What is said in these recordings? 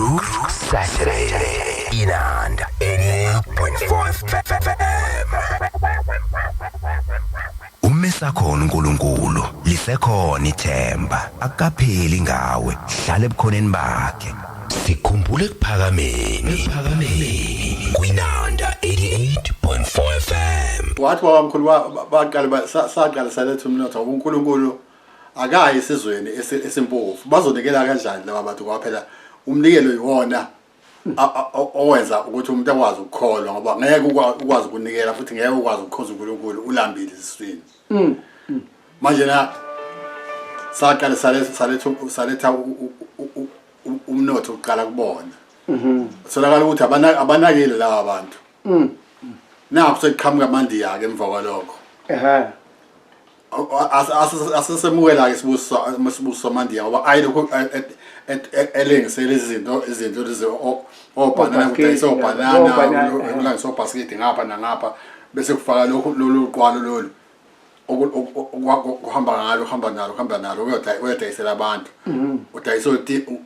Groove Saturday. Inanda 88.5 FM. Umesakhona uNkulunkulu, lisekhona ithemba. Akapheli ngawe, hlala ebukhoneni bakhe. Sikhumbule ekuphakameni. Ekuphakameni. Kwinanda 88.5 FM. Wathi babamkhulu baqala saqala saletha umnotho uNkulunkulu akayi esizweni esimpofu bazonikela kanjani laba bantu ngoba phela umnikelo yiwona owenza ukuthi umuntu akwazi ukukholwa ngoba ngeke ukwazi ukunikela futhi ngeke ukwazi ukukhonza uNkulunkulu ulambile esiswini. Manje na saqala saletha saletha umnotho uqala kubona. Solakala ukuthi abanakile laba bantu. Nakho sekuqhamuka amandiya ke emva kwalokho. Asesemukela-ke isibusiso samandiya ngoba ayi lokhu elengisela izinto lezi obhanana kudayisa obhanana kulangisa obhasikidi ngapha nangapha bese kufaka lokhu lolu qwalo lolu kuhamba ngalo kuhamba nalo kuhamba nalo uyodayisela abantu udayisa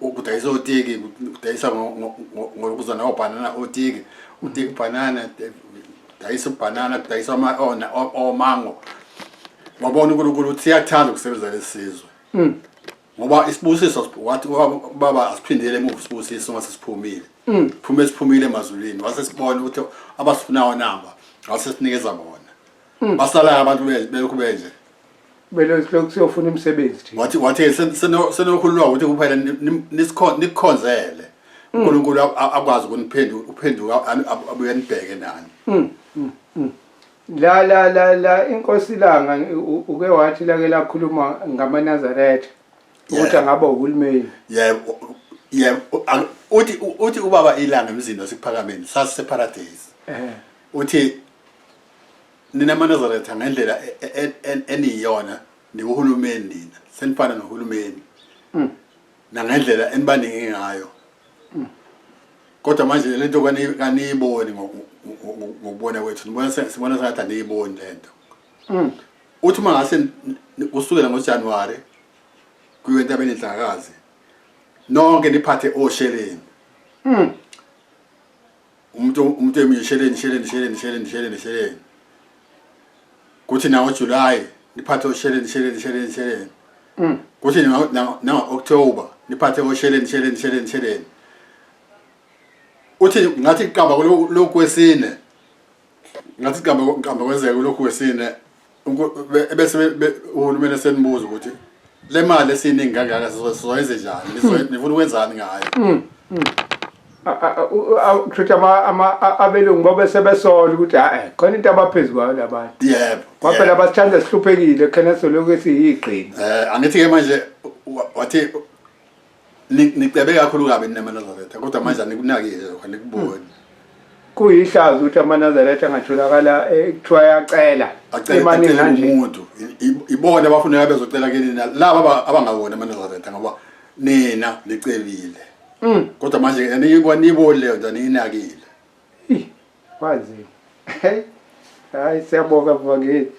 udayisa otiki udayisa ngokuza nawobhanana otiki utiki ubhanana dayisa ubhanana kudayisa omango. Wabona uNkulunkulu ukuthi siyathanda ukusebenza lesizwe ngoba isibusiso wathi baba asiphindele emuva isibusiso ngase siphumile phume siphumile emazulwini wase sibona ukuthi abasifunayo namba wase sinikeza bona basala abantu belokhu benje belokhu siyofuna imisebenzi thina. Wathi senokhululwa ukuthi kuphela nikukhonzele uNkulunkulu akwazi ukuniphenduka uphenduka abuye nibheke nani. La la la la inkosi ilanga uke wathi lake lakhuluma ngamaNazaretha ukuthi angaba uhulumeni. Yebo yebo, uthi ubaba ilanga emzini wasekuphakameni sasise paradise. Uthi nina maNazaretha ngendlela eniyona niwuhulumeni nina senifana nohulumeni nangendlela enibaningi ngayo. Kodwa manje lento kaniyiboni ngokubona kwethu, nibona sibona sengathi aniyiboni lento. Uthi uma ngase kusukela ngoJanuary kuyo entabeni enhlakazi nonke niphathe osheleni. Umuntu emsheleni sheleni sheleni sheleni sheleni sheleni. Kuthi nawo July niphathe osheleni sheleni sheleni sheleni. Kuthi na October niphathe osheleni sheleni sheleni sheleni. Uthi ngathi iqamba lokhu kwesine. Ngathi iqamba kwenzeka lokhu kwesine bese uhulumeni senibuza ukuthi le mali esiningi kangaka sizoyenze njani? Nifuna ukwenzani ngayo? Kushuthi abelungu babe sebesola ukuthi hayi khona into abaphezu kwayo labantu. Yebo. Kwaphela basithanda sihluphekile khona solokhu siyigqina. Angithi ke manje wathi nicebe kakhulu kabi nemaNazaretha kodwa manje anikunakile lokho anikuboni. Kuyihlazo ukuthi amaNazaretha angatholakala kuthiwa ayacela emaningi kanje. Umuntu ibona abafuneka bezocela kini laba abangawona amaNazaretha ngoba nina nicebile. Kodwa manje aniyiboni leyo nto aniyinakile. Kwanzima. Hey. Hayi siyabonga mvangeli.